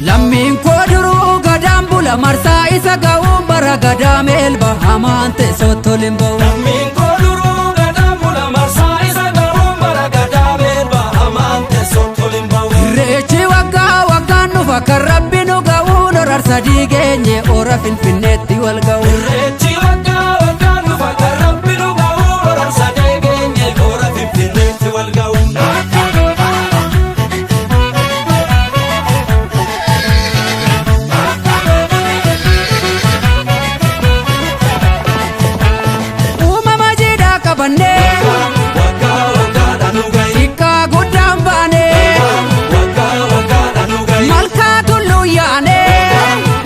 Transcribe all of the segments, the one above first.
Lammiin koo duruu gadaan bula marsaa isa ga'uun bara gadaa meelba hamaan teessoo tolin ba'u. Lammiin koo duruu gadaan bula marsaa isa ga'uun bara gadaa meelba hamaan teessoo tolin ba'u. Irreechi waggaa waggaan dhufa kan rabbi nu ga'uun horar sadii geenye hora finfinneetti wal ga'u. Irreechi waggaa waggaan dhufa kan rabbi nu ga'uun horar sadee geenye hora finfinneetti wal ga'u. Uumama jiidhaa qabannee Waggaa waggaadhaan nu ga'i. xiqqaa guddaan baanee Waggaa waggaadhaan nu ga'i. malkaa tulluu yaanee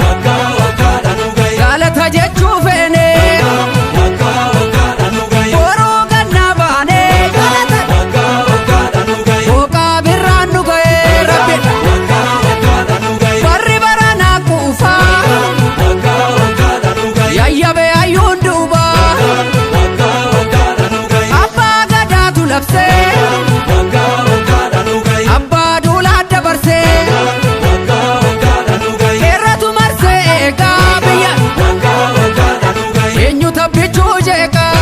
Waggaa waggaadhaan nu ga'i. galata jechuu feenee Waggaa waggaadhaan nu ga'i. boruu gannaa baanee galata Waggaa waggaadhaan nu ga'i. booqaa birraan nu ga'ee rabbi Waggaa waggaadhaan nu ga'i. warri baranaa quufaa Waggaa waggaadhaan nu ga'i. yayyabee hayyuun duubaa Waggaa waggaadhaan nu ga'i. abbaa gadaatu labsee Waggaa waggaadhaan nu ga'i. abbaa duulaa dabarsee Waggaa waggaadhaan nu ga'i. heeratu marsee eegaa biyya Waggaa waggaadhaan nu ga'i. eenyu tabbichuu jeeqaa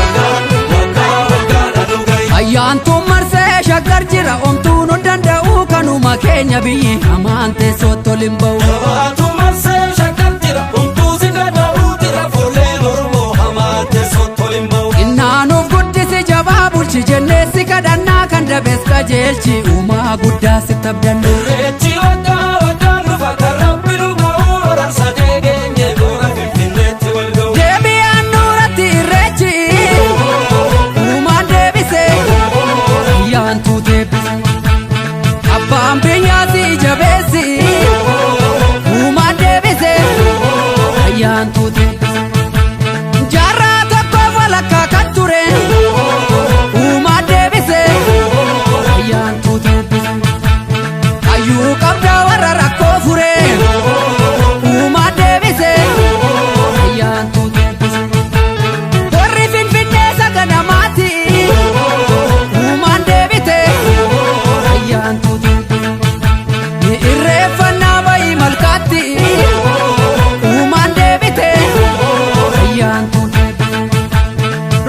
Waggaa waggaadhaan nu ga'i. ayyaantuun marsee shaggar jira omtuun hin danda'u kanuma keenya biyyi hamaan teessoo tolin ba'u. Jabaatu marsee shakkal jira. Homtuu si danda'uu jira. Fuulleen Oromoo hamaan teessoo tolin ba'u. Innaanuuf guddisi jabaa bulchi jennee si kadhannaa kan dabees qajeelchi uumaa guddaa si tabdannu. Irreechi waggaa waggaan dhufa kan rabbi nu ga'uu horar sadee geenye hora finfinneetti wal ga'u. Deebi'aan nuuratti irreechi uumaan deebise ayyaantuu deebise abbaan biyyaa si jabeessi uumaan deebise ayyaantuu deebise jaarraa tokkoof walakkaa kan ture uumaan deebise ayyaantuu deebise hayyuu qabdaa warra rakkoo fure uumaan deebise ayyaantuu deebise. Warri Finfinnee saganamaati uumaan deebite ayyaantuu deebite. Ni irreeffannaa bayii malkaatti uumaan deebite ayyaantuu deebite.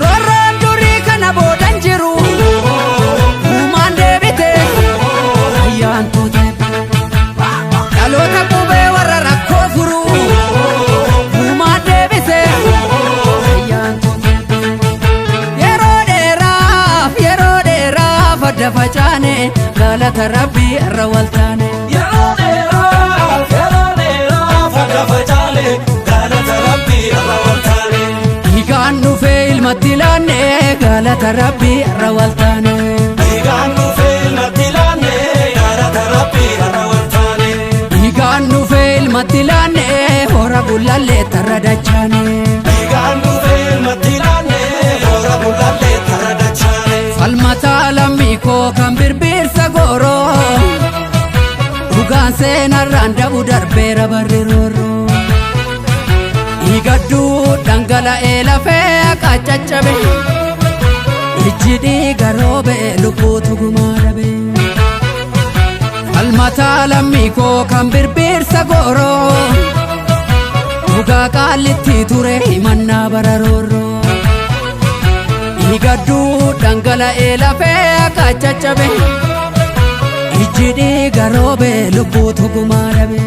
Roorroon durii kana boodan jiru uumaan deebite ayyaantuu deebite. Dhaloota qubee warra rakkoo furu uumaan deebise ayyaantuu deebise. Yeroo dheeraaf yeroo dheeraaf adda facaane galata rabbii irra waltaane. Yeroo dheeraaf yeroo dheeraaf adda facaane galata rabbii irra waltaane. Dhiigaan dhufee ilmatti laanne galata rabbii irra waltaane. Dhiigaan dhufee ilmatti laanne galata rabbii irra waltaane. Dhiigaan dhufee ilmatti laanne hora gullallee tarra dachaane. Dhiigaan dhufee ilmatti laanne hora bulallee tarra dachaane. Falmataa lammii koo kan birbirsa gooroo dhugaan seenarraan dabu darbeera barri roorroo. Dhiigadduu dhangala'ee lafee akka caccabe ijji dhiiga roobe lubbuutu gumaa dhabe. Falmataa lammii koo kan birbirsa gooroo dhugaa qaallitti ture himannaa bara roorroo. Dhiigadduu dhangala'ee lafee akka caccabe ijji dhiiga roobe lubbuutu gumaa dhabe.